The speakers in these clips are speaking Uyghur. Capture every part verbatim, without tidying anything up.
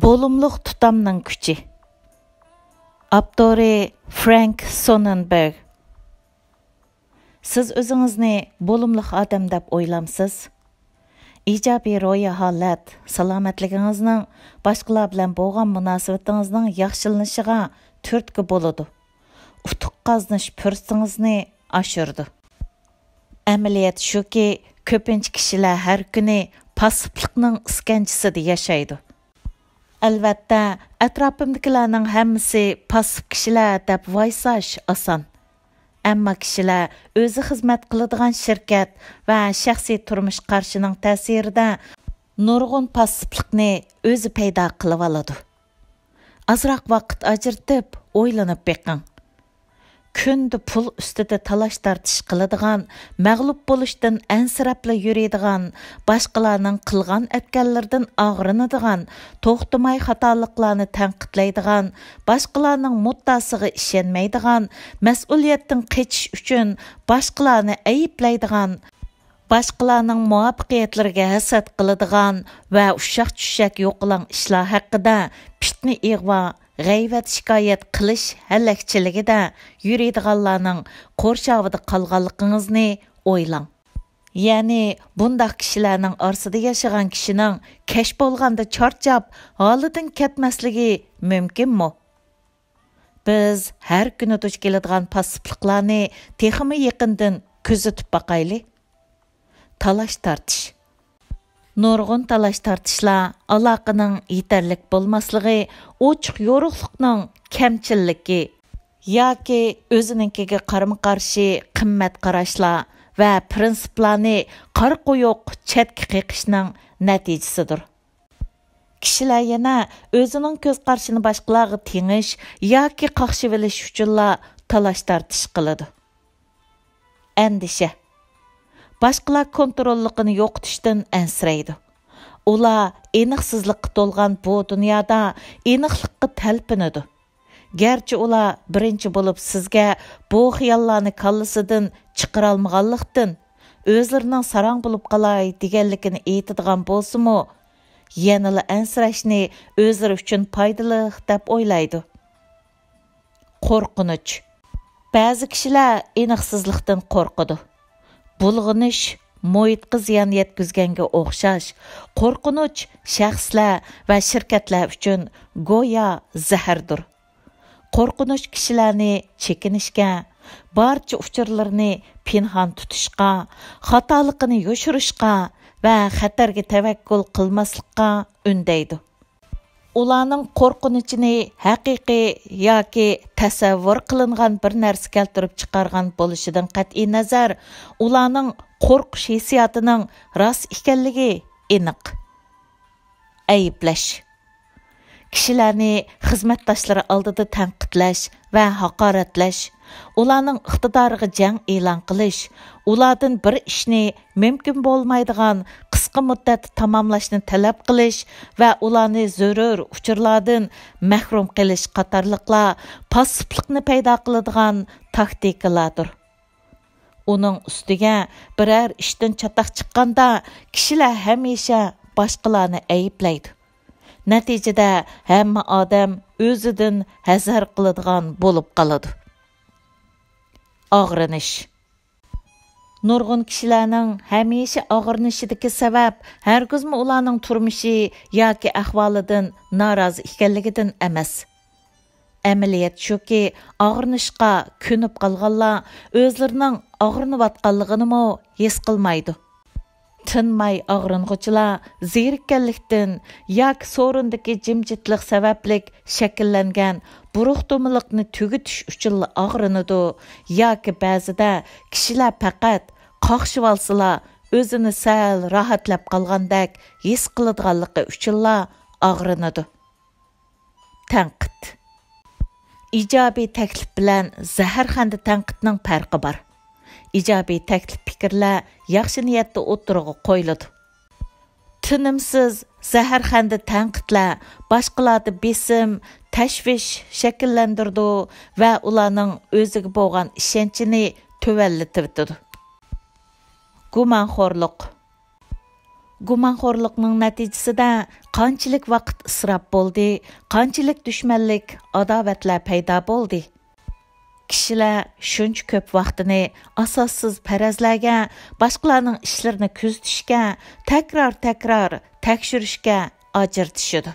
بولۇملۇق تۇتامنىڭ كۈچى. ئاپتورى فرانك سوننېنبېرگ. سىز ئۆزىڭىزنى بولۇملۇق ئادەم دەپ ئويلامسىز؟ ئىجابىي روھىي ھالەت سالامەتلىكىڭىزنىڭ، باشقىلار بىلەن بولغان مۇناسىۋىتىڭىزنىڭ ياخشىلىنىشىغا تۈرتكە بولىدۇ. ئۇتۇق قازىنىش پۇرسىتىڭىزنى ئاشۇرىدۇ. ئەمەلىيەت شۇكى، كۆپىنچە كىشىلەر ھەر كۈنى پاسسىپلىقنىڭ ئىسكەنجىسىدە ياشايدۇ. ئەلۋەتتە، ئەتراپىمدىكىلەرنىڭ ھەممىسى پاسسىپ كىشىلەر دەپ ۋايساش ئاسان. ئەمما كىشىلەر ئۆزى خىزمەت قىلىدىغان شىركەت ۋە شەخسىي تۇرمۇش قارىشىنىڭ تەسىرىدە نۇرغۇن پاسسىپلىقنى ئۆزى پەيدا قىلىۋالىدۇ. ئازراق ۋاقىت ئاجرىتىپ ئويلىنىپ بېقىڭ. كۈندە پۇل ئۈستىدە تالاش-تارتىش قىلىدىغان، مەغلۇپ بولۇشتىن ئەنسىرەپلا يۈرىدىغان، باشقىلارنىڭ قىلغان-ئەتكەنلىرىدىن ئاغرىنىدىغان، توختىماي خاتالىقلارنى تەنقىدلەيدىغان، باشقىلارنىڭ مۇددىئاسىغا ئىشەنمەيدىغان، مەسئۇلىيەتتىن قېچىش ئۈچۈن باشقىلارنى ئەيىبلەيدىغان، باشقىلارنىڭ مۇۋەپپەقىيەتلىرىگە ھەسەت قىلىدىغان ۋە ئۇششاق-چۈششەك يوقىلاڭ ئىشلار ھەققىدە پىتنە-ئىغۋا، غەيۋەت-شىكايەت قىلىش ھەلەكچىلىكىدە يۈرىدىغانلارنىڭ قورشاۋىدا قالغانلىقىڭىزنى ئويلاڭ. يەنى بۇنداق كىشىلەرنىڭ ئارىسىدا ياشىغان كىشىنىڭ كەچ بولغاندا چارچاپ، ھالىدىن كەتمەسلىكى مۇمكىنمۇ؟ بىز ھەر كۈنى دۇچ كېلىدىغان پاسسىپلىقلارنى تېخىمۇ يېقىندىن كۆزىتىپ باقايلى. تالاش-تارتىش. نۇرغۇن تالاش-تارتىشلار ئالاقىنىڭ يېتەرلىك بولماسلىقى، ئوچۇق-يورۇقلۇقنىڭ كەمچىللىكى ياكى ئۆزىنىڭكىگە قارىمۇقارشى قىممەت قاراشلار ۋە پىرىنسىپلارنى قارا قويۇق چەتكە قېقىشنىڭ نەتىجىسىدۇر. كىشىلەر يەنە ئۆزىنىڭ كۆز قارىشىنى باشقىلارغا تېڭىش ياكى قاقشىۋېلىش ئۈچۈنلا تالاش-تارتىش قىلىدۇ. ئەندىشە. باشقىلار كونتروللۇقىنى يوقىتىشتىن ئەنسىرەيدۇ. ئۇلار ئېنىقسىزلىققا تولغان بۇ دۇنيادا ئېنىقلىققا تەلپۈنىدۇ. گەرچە ئۇلار بىرىنچى بولۇپ سىزگە بۇ خىياللارنى كاللىسىدىن چىقىرالمىغانلىقتىن، ئۆزلىرىنىڭ ساراڭ بولۇپ قالاي دېگەنلىكىنى ئېيتىدىغان بولسىمۇ، يەنىلا ئەنسىرەشنى ئۆزلىرى ئۈچۈن پايدىلىق دەپ ئويلايدۇ. قورقۇنچ. بەزى كىشىلەر ئېنىقسىزلىقتىن قورقىدۇ. بۇلغىنىش مۇھىتقا زىيان يەتكۈزگەنگە ئوخشاش، قورقۇنچ شەخسلەر ۋە شىركەتلەر ئۈچۈن گويا زەھەردۇر. قورقۇنچ كىشىلەرنى چېكىنىشكە، بارچە ئۇچۇرلىرىنى پىنھان تۇتۇشقا، خاتالىقىنى يوشۇرۇشقا ۋە خەتەرگە تەۋەككۈل قىلماسلىققا ئۈندەيدۇ. ئۇلارنىڭ قورقۇنچىنى ھەقىقىي ياكى تەسەۋۋۇر قىلىنغان بىر نەرسە كەلتۈرۈپ چىقارغان بولۇشىدىن قەتئىينەزەر، ئۇلارنىڭ قورقۇش ھېسسىياتىنىڭ راست ئىكەنلىكى ئېنىق. ئەيىبلەش. كىشىلەرنى خىزمەتداشلىرى ئالدىدا تەنقىدلەش ۋە ھاقارەتلەش، ئۇلارنىڭ ئىقتىدارىغا جەڭ ئېلان قىلىش، ئۇلاردىن بىر ئىشنى مۇمكىن بولمايدىغان قىسقا مۇددەتتە تاماملاشنى تەلەپ قىلىش ۋە ئۇلارنى زۆرۈر ئۇچۇرلاردىن مەھرۇم قىلىش قاتارلىقلار پاسسىپلىقنى پەيدا قىلىدىغان تاكتىكىلاردۇر. ئۇنىڭ ئۈستىگە بىرەر ئىشتىن چاتاق چىققاندا، كىشىلەر ھەمىشە باشقىلارنى ئەيىبلەيدۇ. نەتىجىدە ھەممە ئادەم ئۆزىدىن ھەزەر قىلىدىغان بولۇپ قالىدۇ. ئاغرىنىش. نۇرغۇن كىشىلەرنىڭ ھەمىشە ئاغرىنىشىدىكى سەۋەب ھەرگىزمۇ ئۇلارنىڭ تۇرمۇشى ياكى ئەھۋالىدىن نارازى ئىكەنلىكىدىن ئەمەس. ئەمەلىيەت شۇكى، ئاغرىنىشقا كۆنۈپ قالغانلار ئۆزلىرىنىڭ ئاغرىنىۋاتقانلىقىنىمۇ ھېس قىلمايدۇ. تىنماي ئاغرىنغۇچىلار زېرىككەنلىكتىن ياكى سورۇندىكى جىمجىتلىق سەۋەبلىك شەكىللەنگەن بۇرۇقتۇمىلىقنى تۈگىتىش ئۈچۈنلا ئاغرىنىدۇ ياكى بەزىدە كىشىلەر پەقەت قاقشىۋالسىلا، ئۆزىنى سەل راھەتلەپ قالغاندەك ھېس قىلىدىغانلىقى ئۈچۈنلا ئاغرىنىدۇ. تەنقىد. ئىجابىي تەكلىپ بىلەن زەھەرخەندە تەنقىدنىڭ پەرقى بار. ئىجابىي تەكلىپ پىكىرلەر ياخشى نىيەتتە ئوتتۇرىغا قويۇلىدۇ. تىنىمسىز زەھەرخەندە تەنقىدلەر باشقىلاردا بېسىم، تەشۋىش شەكىللەندۈرىدۇ ۋە ئۇلارنىڭ ئۆزىگە بولغان ئىشەنچىنى تۆۋەنلىتىۋېتىدۇ. گۇمانخورلۇق. گۇمانخورلۇقنىڭ نەتىجىسىدە قانچىلىك ۋاقىت ئىسراپ بولدى، قانچىلىك دۈشمەنلىك، ئاداۋەتلەر پەيدا بولدى. كىشىلەر شۇنچە كۆپ ۋاقتىنى ئاساسسىز پەرەزلەرگە، باشقىلارنىڭ ئىشلىرىنى كۆزىتىشكە، تەكرار-تەكرار تەكشۈرۈشكە ئاجرىتىشىدۇ.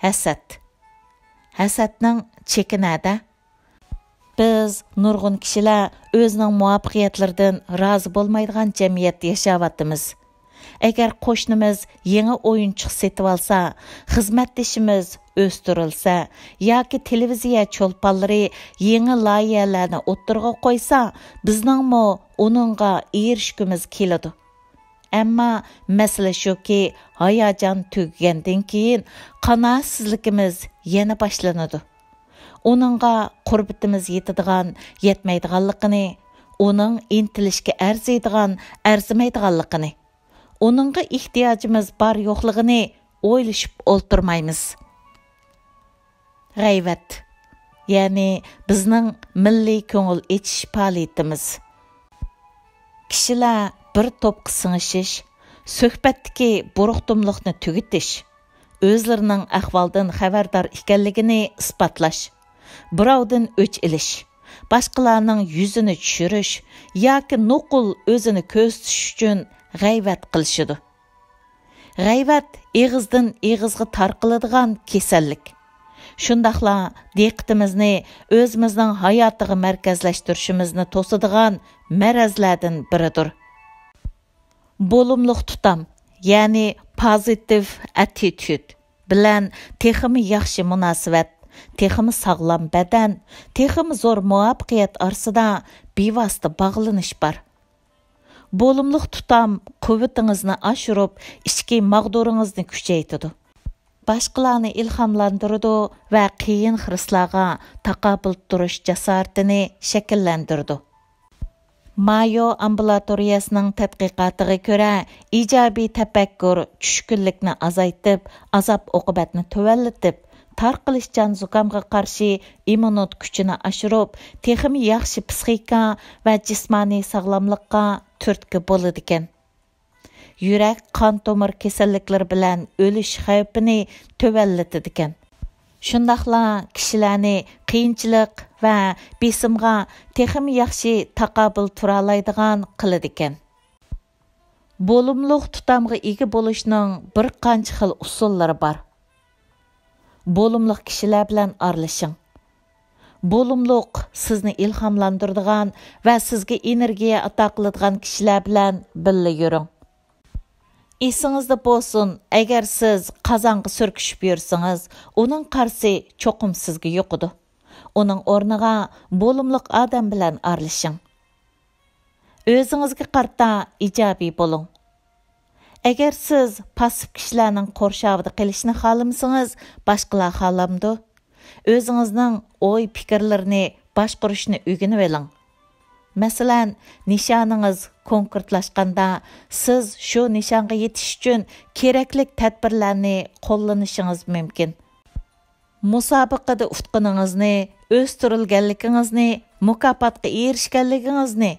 ھەسەت. ھەسەتنىڭ چېكى نەدە؟ بىز نۇرغۇن كىشىلەر ئۆزىنىڭ مۇۋەپپەقىيەتلىرىدىن رازى بولمايدىغان جەمئىيەتتە ياشاۋاتىمىز. ئەگەر قوشنىمىز يېڭى ئويۇنچۇق سېتىۋالسا، خىزمەتدىشىمىز ئۆستۈرۈلسە ياكى تېلېۋىزىيە چولپانلىرى يېڭى لايىھەلەرنى ئوتتۇرىغا قويسا، بىزنىڭمۇ ئۇنىڭغا ئېرىشكۈمىز كېلىدۇ. ئەمما مەسىلە شۇكى، ھاياجان تۈگىگەندىن كېيىن قانائەتسىزلىكىمىز يەنە باشلىنىدۇ. ئۇنىڭغا قۇربىتىمىز يېتىدىغان، يەتمەيدىغانلىقىنى، ئۇنىڭ ئىنتىلىشكە ئەرزىيدىغان، ئەرزىمەيدىغانلىقىنى، ئۇنىڭغا ئېھتىياجىمىز بار يوقلۇقىنى ئويلىشىپ ئولتۇرمايمىز. غەيۋەت، يەنى بىزنىڭ مىللىي كۆڭۈل ئېچىش پائالىيىتىمىز. كىشىلەر بىر توپقا سىڭىشىش، سۆھبەتتىكى بۇرۇقتۇملۇقنى تۈگىتىش، ئۆزلىرىنىڭ ئەھۋالدىن خەۋەردار ئىكەنلىكىنى ئىسپاتلاش، بىراۋدىن ئۆچ ئېلىش، باشقىلارنىڭ يۈزىنى چۈشۈرۈش ياكى نوقۇل ئۆزىنى كۆرسىتىش ئۈچۈن غەيۋەت قىلىشىدۇ. غەيۋەت ئېغىزدىن ئېغىزغا تارقىلىدىغان كېسەللىك. شۇنداقلا دىققىتىمىزنى ئۆزىمىزنىڭ ھاياتىغا مەركەزلەشتۈرۈشىمىزنى توسىدىغان مەرەزلەردىن بىرىدۇر. بولۇملۇق تۇتام، يەنى پازىتىپ ئەتىتيۇت بىلەن تېخىمۇ ياخشى مۇناسىۋەت، تېخىمۇ ساغلام بەدەن، تېخىمۇ زور مۇۋەپپەقىيەت ئارىسىدا بىۋاسىتە باغلىنىش بار. بولۇملۇق تۇتام قۇۋۋىتىڭىزنى ئاشۇرۇپ، ئىچكى ماغدۇرىڭىزنى كۈچەيتىدۇ. باشقىلارنى ئىلھاملاندۇرىدۇ ۋە قىيىن خىرىسلارغا تاقابىل تۇرۇش جاسارىتىنى شەكىللەندۈرىدۇ. مايو ئامبۇلاتورىيەسىنىڭ تەتقىقاتىغا كۆرە، ئىجابىي تەپەككۇر چۈشكۈنلۈكنى ئازايتىپ، ئازاب-ئوقۇبەتنى تۆۋەنلىتىپ، تارقىلىشچان زۇكامغا قارشى ئىممۇنىتېت كۈچىنى ئاشۇرۇپ، تېخىمۇ ياخشى پىسخىكا ۋە جىسمانىي ساغلاملىققا تۈرتكە بولىدىكەن. يۈرەك، قان تومۇر كېسەللىكلىرى بىلەن ئۆلۈش خەۋپىنى تۆۋەنلىتىدىكەن. شۇنداقلا كىشىلەرنى قىيىنچىلىق ۋە بېسىمغا تېخىمۇ ياخشى تاقابىل تۇرالايدىغان قىلىدىكەن. بولۇملۇق تۇتامغا ئىگە بولۇشنىڭ بىر قانچە خىل ئۇسۇللىرى بار. بولۇملۇق كىشىلەر بىلەن ئارىلىشىڭ. بولۇملۇق سىزنى ئىلھاملاندۇرىدىغان ۋە سىزگە ئېنېرگىيە ئاتا قىلىدىغان كىشىلەر بىلەن بىللە يۈرۈڭ. ئېسىڭىزدە بولسۇن، ئەگەر سىز قازانغا سۈركىشىپ يۈرسىڭىز، ئۇنىڭ قارىسى چوقۇم سىزگە يۇقىدۇ. ئۇنىڭ ئورنىغا بولۇملۇق ئادەم بىلەن ئارىلىشىڭ. ئۆزىڭىزگە قارىتا ئىجابىي بولۇڭ. ئەگەر سىز پاسسىپ كىشىلەرنىڭ قورشاۋىدا قېلىشنى خالىمىسىڭىز، باشقىلار خالامدۇ؟ ئۆزىڭىزنىڭ ئوي-پىكىرلىرىنى باشقۇرۇشنى ئۆگىنىۋېلىڭ. مەسىلەن، نىشانىڭىز كونكرېتلاشقاندا، سىز شۇ نىشانغا يېتىش ئۈچۈن كېرەكلىك تەدبىرلەرنى قوللىنىشىڭىز مۇمكىن. مۇسابىقىدە ئۇتقىنىڭىزنى، ئۆستۈرۈلگەنلىكىڭىزنى، مۇكاپاتقا ئېرىشكەنلىكىڭىزنى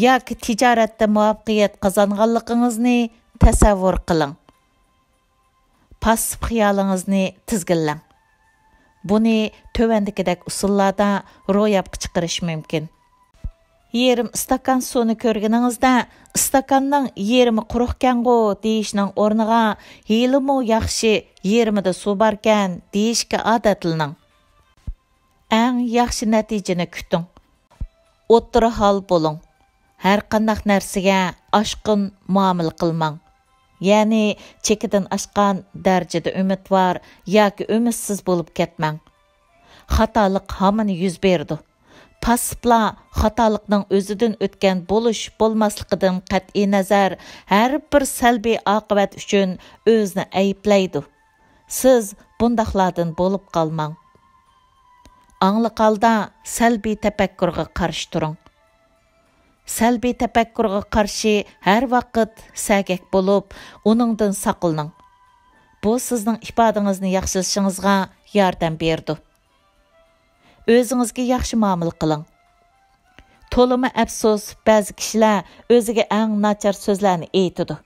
ياكى تىجارەتتە مۇۋەپپەقىيەت قازانغانلىقىڭىزنى تەسەۋۋۇر قىلىڭ. پاسسىپ خىيالىڭىزنى تىزگىنلەڭ. بۇنى تۆۋەندىكىدەك ئۇسۇللاردا روياپقا چىقىرىش مۇمكىن. يېرىم ئىستاكان سۇنى كۆرگىنىڭىزدە، ئىستاكاننىڭ يېرىمى قۇرۇقكەنغۇ دېيىشنىڭ ئورنىغا، ھېلىمۇ ياخشى، يېرىمىدا سۇ باركەن دېيىشكە ئادەتلىنىڭ. ئەڭ ياخشى نەتىجىنى كۈتۈڭ. ئوتتۇرا ھال بولۇڭ. ھەرقانداق نەرسىگە ئاشقۇن مۇئامىلە قىلماڭ. يەنى چېكىدىن ئاشقان دەرىجىدە ئۈمىدۋار ياكى ئۈمىدسىز بولۇپ كەتمەڭ. خاتالىق ھامان يۈز بېرىدۇ. پاسسىپلار خاتالىقنىڭ ئۆزىدىن ئۆتكەن بولۇش-بولماسلىقىدىن قەتئىينەزەر، ھەر بىر سەلبىي ئاقىۋەت ئۈچۈن ئۆزىنى ئەيىبلەيدۇ. سىز بۇنداقلاردىن بولۇپ قالماڭ. ئاڭلىق ھالدا سەلبىي تەپەككۇرغا قارشى تۇرۇڭ. سەلبىي تەپەككۇرغا قارشى ھەر ۋاقىت سەگەك بولۇپ، ئۇنىڭدىن ساقلىنىڭ. بۇ سىزنىڭ ئىپادىڭىزنى ياخشىلىشىڭىزغا ياردەم بېرىدۇ. ئۆزىڭىزگە ياخشى مۇئامىلە قىلىڭ. تولىمۇ ئەپسۇس، بەزى كىشىلەر ئۆزىگە ئەڭ ناچار سۆزلەرنى ئېيتىدۇ.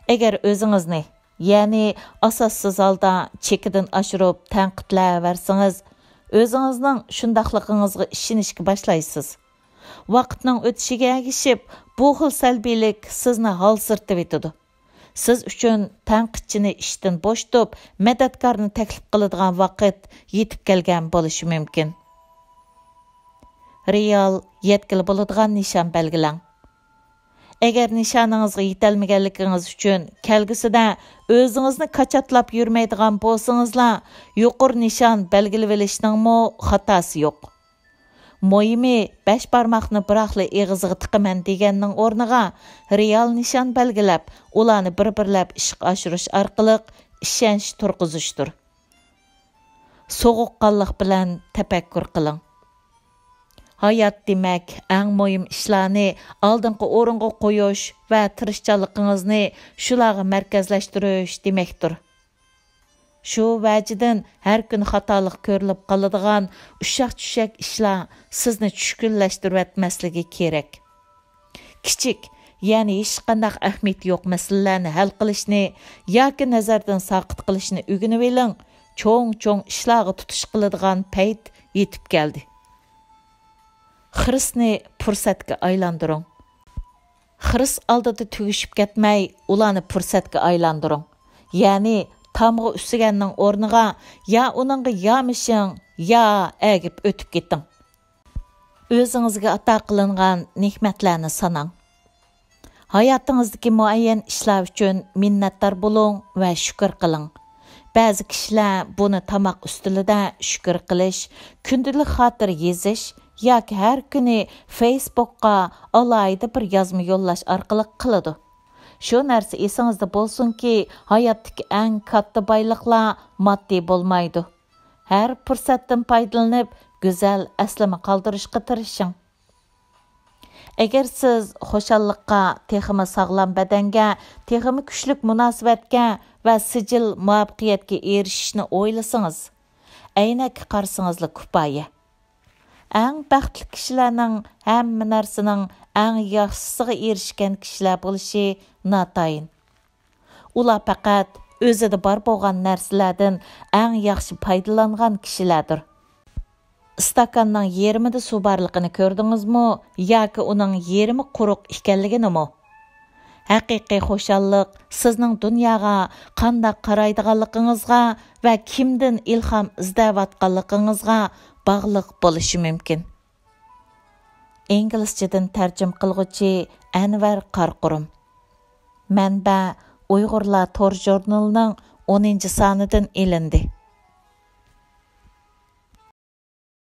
ئەگەر ئۆزىڭىزنى، يەنى ئاساسسىز ھالدا چېكىدىن ئاشۇرۇپ تەنقىدلەۋەرسىڭىز، ئۆزىڭىزنىڭ شۇنداقلىقىڭىزغا ئىشىنىشكە باشلايسىز. ۋاقىتنىڭ ئۆتۈشىگە ئەگىشىپ، بۇ خىل سەلبىيلىك سىزنى ھالسىرىتىۋېتىدۇ. سىز ئۈچۈن تەنقىدچىنى ئىشتىن بوشىتىپ، مەدەتكارنى تەكلىپ قىلىدىغان ۋاقىت يېتىپ كەلگەن بولۇشى مۇمكىن. رېئال يەتكىلى بولىدىغان نىشان بەلگىلەڭ. ئەگەر نىشانىڭىزغا يېتەلمىگەنلىكىڭىز ئۈچۈن كەلگۈسىدە ئۆزىڭىزنى كاچاتلاپ يۈرمەيدىغان بولسىڭىزلا، يۇقىرى نىشان بەلگىلىۋېلىشنىڭمۇ خاتاسى يوق. مۇھىمى، بەش بارماقنى بىراقلا ئېغىزىغا تىقىمەن دېگەننىڭ ئورنىغا، رېئال نىشان بەلگىلەپ، ئۇلارنى بىر-بىرلەپ ئىشقا ئاشۇرۇش ئارقىلىق ئىشەنچ تۇرغۇزۇشتۇر. سوغۇققانلىق بىلەن تەپەككۇر قىلىڭ. ھايات دېمەك، ئەڭ مۇھىم ئىشلارنى ئالدىنقى ئورۇنغا قويۇش ۋە تىرىشچانلىقىڭىزنى شۇلارغا مەركەزلەشتۈرۈش دېمەكتۇر. شۇ ۋەجىدىن ھەر كۈنى خاتالىق كۆرۈلۈپ قالىدىغان ئۇششاق-چۈششەك ئىشلار سىزنى چۈشكۈنلەشتۈرۈۋەتمەسلىكى كېرەك. كىچىك، يەنى ھېچقانداق ئەھمىيىتى يوق مەسىلىلەرنى ھەل قىلىشنى ياكى نەزەردىن ساقىت قىلىشنى ئۆگىنىۋېلىڭ، چوڭ-چوڭ ئىشلارغا تۇتۇش قىلىدىغان پەيت يېتىپ كەلدى. خىرىسنى پۇرسەتكە ئايلاندۇرۇڭ. خىرىس ئالدىدا تۈگىشىپ كەتمەي، ئۇلارنى پۇرسەتكە ئايلاندۇرۇڭ. يەنى تامغا ئۈسسىگەننىڭ ئورنىغا يا ئۇنىڭغا يامىشىڭ، يا ئەگىپ ئۆتۈپ كېتىڭ. ئۆزىڭىزگە ئاتا قىلىنغان نېمەتلەرنى ساناڭ. ھاياتىڭىزدىكى مۇئەييەن ئىشلار ئۈچۈن مىننەتدار بولۇڭ ۋە شۈكۈر قىلىڭ. بەزى كىشىلەر بۇنى تاماق ئۈستىلىدە شۈكۈر قىلىش، كۈندىلىك خاتىرە يېزىش ياكى ھەر كۈنى فېيسبۇكقا ئالاھىدە بىر يازما يوللاش ئارقىلىق قىلىدۇ. شۇ نەرسە ئېسىڭىزدە بولسۇنكى، ھاياتتىكى ئەڭ كاتتا بايلىقلار ماددىي بولمايدۇ. ھەر پۇرسەتتىن پايدىلىنىپ، گۈزەل ئەسلىمە قالدۇرۇشقا تىرىشىڭ. ئەگەر سىز خۇشاللىققا، تېخىمۇ ساغلام بەدەنگە، تېخىمۇ كۈچلۈك مۇناسىۋەتكە ۋە سىجىل مۇۋەپپەقىيەتكە ئېرىشىشنى ئويلىسىڭىز، ئەينەككە قارىسىڭىزلا كۇپايە. ئەڭ بەختلىك كىشىلەرنىڭ ھەممە نەرسىنىڭ ئەڭ ياخشىسىغا ئېرىشكەن كىشىلەر بولۇشى ناتايىن. ئۇلار پەقەت ئۆزىدە بار بولغان نەرسىلەردىن ئەڭ ياخشى پايدىلانغان كىشىلەردۇر. ئىستاكاننىڭ يېرىمىدا سۇ بارلىقىنى كۆردىڭىزمۇ ياكى ئۇنىڭ يېرىمى قۇرۇق ئىكەنلىكىنىمۇ؟ ھەقىقىي خۇشاللىق سىزنىڭ دۇنياغا قانداق قارايدىغانلىقىڭىزغا ۋە كىمدىن ئىلھام ئىزدەۋاتقانلىقىڭىزغا باغلىق بولۇشى مۇمكىن. ئىنگلىزچىدىن تەرجىمە قىلغۇچى ئەنۋەر قارقۇرۇم. مەنبە: ئۇيغۇرلار تور ژۇرنىلىنىڭ ئونىنچى سانىدىن ئېلىندى.